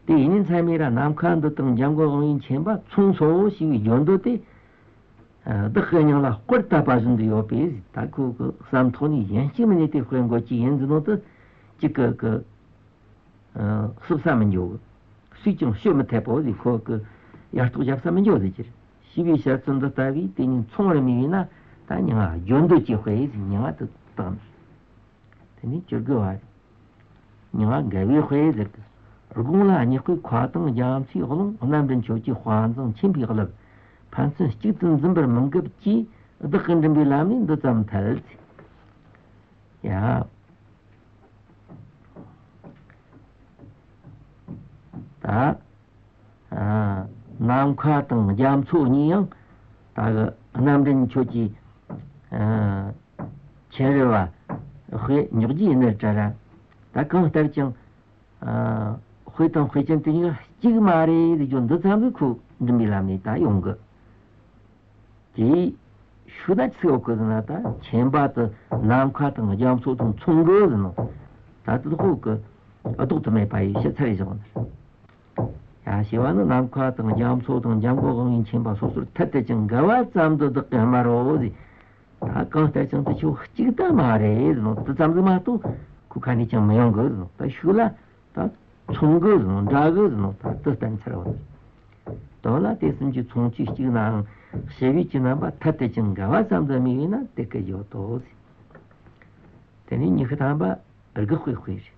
དེ་ཡིན་ནི་མཚན་མེད་ར་ནམ་མཁའ་འདི་དང་འཇམ་མགོན་དབང་བའི་མཁྱེན་པ་མཚུངས་སོ་ཞེས་པའི་བརྗོད་འདོད་དེ། བདག་གི་སྙིང་ལ་དཔེར་བཏབ་པ་བཞིན་དུ་ཡོད་པས། ད་ཁོ་གི་བསམ་ཐོག་ནས་ཡིན་གཅིག་མིན་ནས་དེ་དཔེ་འགོད་ཀྱི་ཡིན་ཟེར་ནོ་དེ་གཅིག་གི་གི། ཨ། བསུབ་ས་མི་འཇོག་སུས་ཀྱང་བཤོལ་མི་ཐེབས་པོ་ཟིག་ཁོ་གི་ཡར་གཏོགས་བརྒྱབ་ས་མི་འཇོག་ཟིག་ཅིར། ཞེས་པའི་བཤད་ཚུལ་འདི་ལྟ་བུའི་དེ་ཉིད་མཚུངས་པར་མི་འོས་ན། ད་མྱིང་ང་བརྗོད་འདོད་ཀྱི་དཔེ་ཟིག་མྱིང་ང་དུ་བཏགས་ནས། དེ་ནས་བཅུ་དགུ་བ་རེད། མྱིང་ང་འགལ་བའི་དཔེ་ཟེར་གི། དགུང་ལ་ཉི་དཔེ་མཁའ་དང་རྒྱ་མཚོའི་ཀློང་། རྣམ་འདྲེན་ཁྱོད་ཀྱི་དཔལ་མཛངས་མཁྱེན་པའི་རླབས། ཕན་ཚུན་གཅིག་ཏུ་འཛིན་པར་མི་འགབ་ཀྱིས། བདག་གི་མགྲིན་པའི་ལམ་ནས་འདི་ཙམ་ཐལ། ཡ། ད། ཨ། ནམ་མཁའ་དང་རྒྱ་མཚོ་གཉིས་ཡང་ད་གི་རྣམ་འདྲེན་ཁྱོད་ཀྱིས། ཨ། མཁྱེན་རེ་བ་དཔེ་འཇོག་རྒྱུ་ཡིན་ནི་དྲ་ར། ད་གང་ལྟར་ཀྱང་། ཨ། དཔེ་དང་དཔེ་ཅན་དེ་གཉིས་ཀ་གཅིག་མ་རེད་ཟེར་རྒྱུ་འདི་ཙམ་གྱིས་ཁོ་མགྲིན་པའི་ལམ་ནས་ད་ཡོང་གི། དེའི་ཤུགས་ན་ཚིག་འོག་གི་ཟེར་ན། ད་མཁྱེན་པ་དེ་ནམ་མཁའ་དང་རྒྱ་མཚོ་དང་མཚུངས་གི་ཟེར་ནོ། ད་དེ་ཁོ་གི་ལྡོག་ཏུ་མེད་པ་ཡི་ཕྱིར་ཚར་བཞག་ནི། ཡ། ཞེས་པ་ནི་ནམ་མཁའ་དང་རྒྱ་མཚོ་དང་འཇམ་མགོན་དབང་བའི་མཁྱེན་པ་སོ་སོར་ཐད་དུ་ཅིང་འགལ་བ་ཙམ་དུ་བདག་གིས་སྨྲ་རོ་ཟེར། ད་གང་ལྟར་ཀྱང་དེ་ཆོ་གཅིག་ད་མ་རེད་ཟེར་ནོ། དེ་ཙམ་ཟིག་མ་གཏོགས་ཁོ་ཁ་ནས་ཀྱང་མི་ཡོང་གི་ཟེར་ནོ། ད་ཤུགས་ལ། ད་མཚུངས་གི་ཟེར་ནོ། འདྲ་གི་ཟེར་ནོ། ད་དེ་བསྟན་ཚར་བ་རེད། དོན་ལ་དེ་གསུམ་གྱི་མཚུངས་ཆོས་གཅིག་ནའང་ཞི་བའི་གི་རྣམ་པ་ཐད་དུ་ཅིང་འགལ་བ་ཙམ་དུ་དམིགས་པས་ན་དེ་སྐད་བརྗོད་དོ་ཟེར། དེ་ནས་ཉི་ཤུ་ཐམ་པ་དགག་པའི་དཔེ་རེད།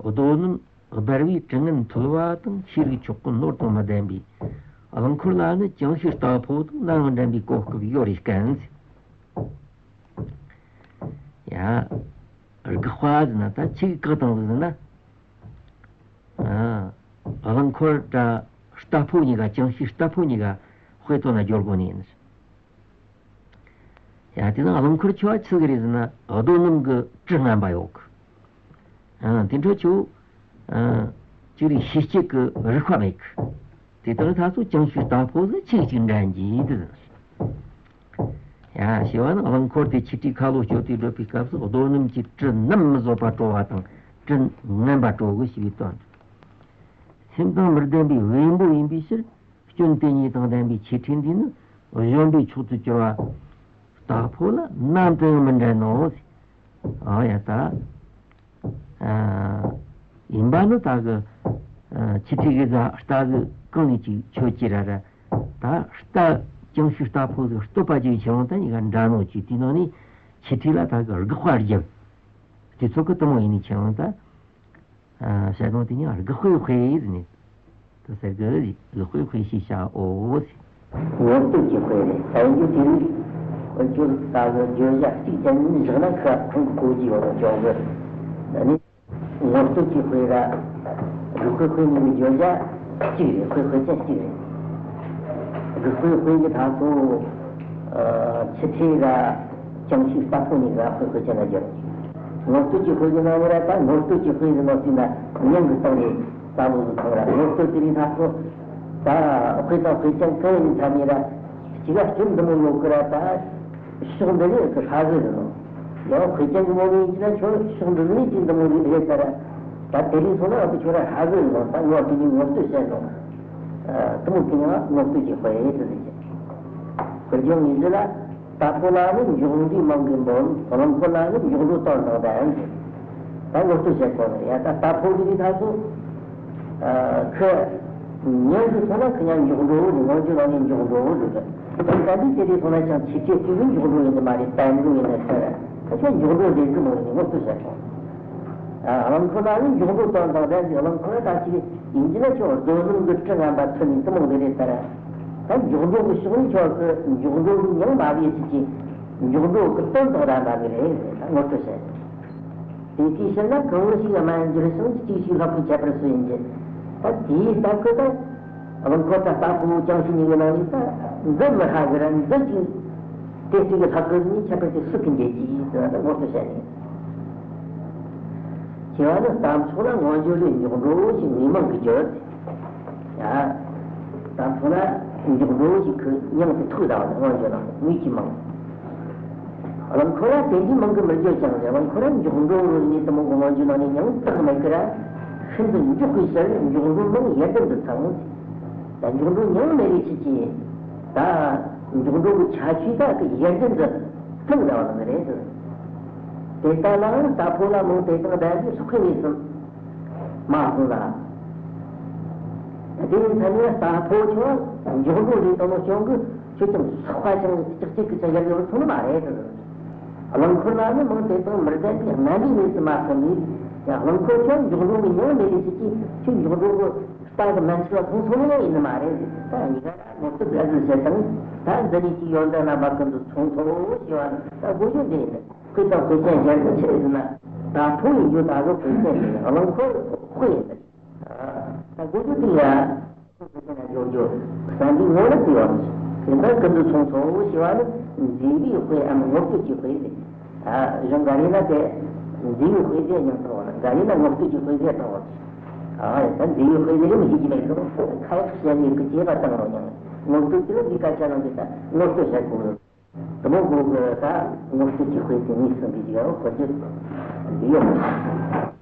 རྡོ་སྣུམ་སྦར་བའི་དྲི་ངན་འཐུལ་བ་དང་། ཤེས་རིག་མཆོག་གི་ནོར་དང་མི་ལྡན་པའི། རླངས་འཁོར་ལ་ནི་ཅང་ཤེས་རྟ་ཕོ་དང་། ནམ་ཡང་འགྲན་པའི་གོ་སྐབས་ཡོད་རེ་སྐན་ཟེར། ཡ། དགག་པ་ཟེར་ན་ད་ཆི་གི་བཀག་བཏང་ཟིག་ཟེར་ན། ཨ། རླངས་འཁོར་དང་རྟ་ཕོ་གཉིས་ཀ། ཅང་ཤེས་རྟ་ཕོ་གཉིས་ཀ་དཔེ་བཏོན་ན་སྦྱོར་དགོས་ནི་ཡིན། ཡ། དེ་ན་རླངས་འཁོར་ཆེ་བ་ཆི་ཟིག་རེད་ཟེར་ན། རྡོ་སྣུམ་གི་དྲི་ངན་པ་ཡོད་གི། ཨ། དེ་འཕྲོ་ཆུ། ཨ། ཅིག་རིགས་ཤེས་བྱེད་ཀྱི་རིག་པ་མེད་གི། དེ་ལྟར་ད་ཚོ་ཅང་ཤེས་རྟ་ཕོ་ཟིག་ཆིག་ཅིག་འགྲན་གྱི་དེ་ཟེར། ཡ། ཞེས་པ་ནི་རླངས་འཁོར་དེ་ཆིག་ཁྲིའི་ཁ་ལོ་བསྐྱོད་དེ་བགྲོད་པའི་སྐབས་སུ་རྡོ་སྣུམ་གྱི་དྲི་སྣུམ་མི་བཟོད་པ་བྲོ་བ་དང་། དྲི་ངན་པ་བྲོ་གི་ཞེས་པའི་དོན། སེམས་དང་མི་ལྡན་པའི་བེམ་པོ་ཡིན་པའི་ཕྱིར། སྐྱོན་དེ་གཉིས་དང་ལྡན་པའི་ཆིག་ཁྲི་འདིས་ནི་གཞོན་པའི་མཆོག་ཏུ་གྱུར་པ་རྟ་ཕོ་ལ་ནམ་དུ་ཡང་མི་འགྲན་ནོ། ཨ་ཡ་ད། ཨ། ཡིན་པ་ནི་ད་གི། ཨ། ཆིག་ཁྲི་གི་ཟ་རྟ་གི་གང་ནས་ཅིག་ཆོད་ཀྱི་ར་ར། ད་རྟ་ཅང་ཤེས་རྟ་ཕོ་ཟིག་བསྟོད་པ་ཅིག་བྱེད་རུང་ད་གཉིས་ཀ་འདྲ་ནོ་ཅིག་དེ་ནང་ནས་ ཆུ་ཐིགས་ལ་ད་གི་དགག་པ་བརྒྱབ། དེ་ཚོ་གི་དུ་མོ་ཡིན་ནི་ཁྱེད་རང་ད། བཤད་སྟངས་དེ་ནི་དགག་དཔེ་དཔེ་ཟེར་ནས། ད་ཟེར་གི་རེད། དགག་དཔེ་དཔེ་ཞེས་བྱའོ་ཟེར། ངོ་སྤྲོད་ཀྱི་དཔེ་རེད། ད་ཡིན་རྒྱུ་དེ་རིགས་འོན་ཀྱང་ད་གི་བརྗོད་བྱ་གཅིག་ཀྱང་མིན་བཞག་ན་ཁ་ཁོང་གི་གོ་རྒྱུ་ཡོད་ལ་ཅོག་གི། ད་ནི། ངོ་སྤྲོད་ཀྱི་དཔེ་ར། དགག་དཔེ་དཔེ་གཉིས་ཀྱི་བརྗོད་བྱ་གཅིག་རེད། དཔེ་དཔེ་ཅན་གཅིག་རེད། དགག་དཔེ་དཔེ་གཉིས་ད་ཚོ། ཆུ་ཐིགས་ར། ཅང་ཤེས་ལྟ་ཕོ་གཉིས་ཀ་དཔེ་དཔེ་ཅན་ལ་སྦྱར། ངོ་སྤྲོད་ཀྱི་དཔེ་གཉིས་ནང་ནས་ར་ད་ངོ་སྤྲོད་ཀྱི་དཔེ་ཟེར་ནོ་ཟེར་ན་མྱིང་གི་སྟེང་ནས་ལྟ་བུ་ཟིག་ཐང་ར། ངོ་སྤྲོད་དེ་ནི་ད་ཚོ། ད་དཔེ་དང་དཔེ་ཅན་གང་ཡིན་ཐ་མི་ར། གཅིག་ལ་སྐྱོན་འདི་མོ་ཡོད་ཀི་ར་ད། ཕྱོགས་འདི་ནས་ཀི་ཧྲ་གི་རེད་ནོ། ཡང་དཔེ་ཅན་གི་མོ་ནི་ཡིན་གྱི་ན་ཁྱོད་ཕྱོགས་འདི་ནས་ཀྱི་འདི་མོ་རེད་ཟེར་ར། ད་དེ་རིང་སོང་ན་ཨ་ཁུ་ཁྱོད་ར་ཧྲ་གི་རེད་ནོ། ད་ངོ་དེ་ནས་ངོ་སྤྲོད་བྱས་ནོ། དེ་མོ་དེ་ཡང་ངོ་སྤྲོད་ཀྱི་དཔེ་ཡིན་ཟེར་གི། དཔེ་སྦྱོང་ཡིན་ཟེར་ལ། ལྟ་ཕོ་ལ་ནི་འཇོག་འདྲའི་མིང་གི་འབོད། རླངས་འཁོར་ལ་ནི་འཇོག་འགྲོ་དོན་དང་ལྡན། ད་ངོ་སྤྲོད་བྱེད་དགོས་ནི་ཡ། ད་ལྟ་ཕོ་གི་ནི་ད་སོ། ཁི། མྱིང་གི་ཐོག་ན་ཁི་ཉག་འཇོག་འགྲོ་ནི་ངོ་འཇོག་ནང་ནས་འཇོག་འགྲོ་ནི་རེད། ད་ལྟ་འདི་དེ་དེ་ཐོག་ན་ཀྱང་ཆེ་ཆེ་ཐུག་གི་འཇོག་འགྲོ་ཡིན་ནི་མ་རེད། དཔལ་འགྲོ་ཡིན་ནི་ཟེར། ད་ཁྱོད་འཇོག་འགྲོ་རེད་གི་མོ་ནི་ངོ་སྤྲོད་བྱེད་དགོས། རླངས་འཁོར་ལ་ནི་འཇོག་འགྲོ་དོན་དང་ལྡན་ཟེར། རླངས་འཁོར་ད་ཅིག་ཡིན་གྱི་ན་ཁྱོད་རྡོ་སྣུམ་གྱི་གྲི་ངན་པ་ཐོན་ནས་དེ་མོ་རེད་རེད་ཟེར། ད་འཇོག་འགྲོ་གི་ཕྱོགས་ནས་ཁྱོད་ཀྱི་འཇོག་འགྲོ་གི་མྱིང་མ་བྱེད་ཅིག་གིས་འཇོག་འགྲོ་གི་དོན་དང་ལྡན་པ་གི་རེད་ཟེར། ད་ངོ་སྤྲོད་བྱེད། དེ་དུས་ཕྱིར་ན་གང་ཞིག་སྨྲ་བར་འགྱུར་ཞིང་གཅིག་ཞིག་ལྷག་པའི་ཁྱད་པར་སུ་ཡིན་གྱི། ད་དེའི་སྟབས་ཀྱིས་ད་རླངས་འཁོར་ད་ལྟ་ཕོ་ཅང་ཤེས་གཉིས་ཀྱི་ནང་ནས་ད་འདི་མི་ཧྲ་གི་ར་འདི་ཅིག་དེ་གཅིག་གི་ལྷག་གི་ནི་ཁྱད་པར་དེ་སུ་གི་འགྱེད་ཀྱི་ཡིན་ཟེར་ན་ད་ངོ་སྤྲོད་བྱས་ནས། བྱས་པ་ནི་ལྟ་ཕོ་ལ་མངོན་བརྗོད་ལས་འཇོག་འགྲོ་ཞེས་ངེས་མང་གི་བརྗོད། ཡ། ལྟ་ཕོ་ལ་འཇོག་འགྲོ་ཞེས་ཁོའི་མྱིང་དེ་ཐུག་བསྡད་པ་ནི་མངོན་བརྗོད་ནང་དངོས་ཀྱི་མིང་། རླངས་འཁོར་ལ་དེ་འདྲའི་མིང་གིས་མི་བརྗོད་ཀྱང་རླངས་འཁོར་ལ་འཇོག་འགྲོ་ནི་དེ་མོ་གི་མངོན་བརྗོད་ནང་ནས་མྱིང་བཏགས་མེད་ཀི་ར། ཤིན་ཏུ་མགྱོགས་པའི་ཕྱིར་འཇོག་འགྲོ་མིང་ཡུལ་ལྡན་དུ་ཚང་། ད་འཇོག་འགྲོ་མྱིང་མེད་པའི་ཕྱིར་གྱིས། ད་འཇོག་འགྲོ་གི་ཁྱད་ཆོས་དག་གི་ཡུལ་ལྡན་དུ་ཚང་བསྡད་པ་ནི་རེད། དེ་ལྟ་ནའང་ལྟ་ཕོ་ལ་མིང་དེ་དང་ལྡན་པའི་ལྷག་པའི་གནས་སུ་མ་སོང་ལ། དེ་ཡིན་ཙང་ནི་ལྟ་ཕོ་ཁྱོད་འཇོག་འགྲོ་རེད་དང་ནོ་སྐྱོན་གི་ཁྱོད་ཀྱང་སོག་པ་ཅང་ལྕགས་ཀྱི་ཀི་ཅང་ཡར་ཡོང་སོང་ནི་མ་རེད། རླངས་འཁོར་ལ་ནི་མིང་དེ་དང་མི་ལྡན་པའི་རྣམ་པའི་གནས་སུ་མ་སོང་ནས། ཡང་རླངས་འཁོར་ཁྱོད་འཇོག་འགྲོ་གི་མྱིང་མེད་ནི་ཅིག་གིས་ཁྱོད་འཇོག་འགྲོ་གི་རྟ་གི་མན་ཆད་ལ་ཐོན་སོང་ནི་ཡང་ཡིན་ནི་མ་རེད། ད་གཉིས་ཀ་ངོ་སྤྲོད་དགའ་ཟིག་བྱེད་དང་། ད་འདི་ནས་ཀྱི་ཡོན་ཏན་རྣམ་པ་ཀུན་ཏུ་མཚུངས་སོ་ཞེས་པ་ནི་ད་དགོས་རྒྱུ་འདི་ཡིན། དཔེ་དང་དཔེ་ཅན་སྦྱར་དུས་ཆི་རེད་ཟེར་ན། ལྟ་ཕོ་ཡིན་རྒྱུ་ད་གཟོད་དཔེ་ཅན་རེད། རླངས་འཁོར་དཔེ་ཡིན། ད་དགོས་རྒྱུ་དེ་ཡ། དཔེ་དཔེ་ཅན་ལ་འཇོག་རྒྱུ་བསམ་པའི་ངོ་ལ་བརྩི་བ་མི་བྱེད། དེ་ལྟར་ཀུན་ཏུ་མཚུངས་སོ་ཞེས་པ་ནི་མཛེས་པའི་དཔེ་འམ་ངོ་སྤྲོད་ཀྱི་དཔེ་རེད། ད་གཞུང་འགའ་རེ་ན་དེ་མཛེས་པའི་དཔེ་ཟེར་མྱིང་བཏགས་པ་ན། འགའ་རེ་ན་ངོ་སྤྲོད་ཀྱི་དཔེ་ཟེར་བཏགས་པ་རེད། ཨ་ད་མཛེས་པའི་དཔེ་ཟེར་ནི་མི་ཤེས་ཀྱི་མེད་ཀི། ཁ་བ་བཤད་ནས་ཀི་བྱས་པ་བཏང་རོགས་ཀྱང་ངོ་སྤྲོད་ཀྱི་ལ་འདི་སྐད་ཆ་ནང་གི་ད་ངོ་སྤྲོད་བྱེད་དགོས། དེ་མོ་གོ་གི་ད་ངོ་སྤྲོད་ཀྱི་དཔེ་དེ་གཉིས་གསུམ་གྱི་རྒྱུ་ཡང་གོ་རྒྱུ་འདི་ཡོད།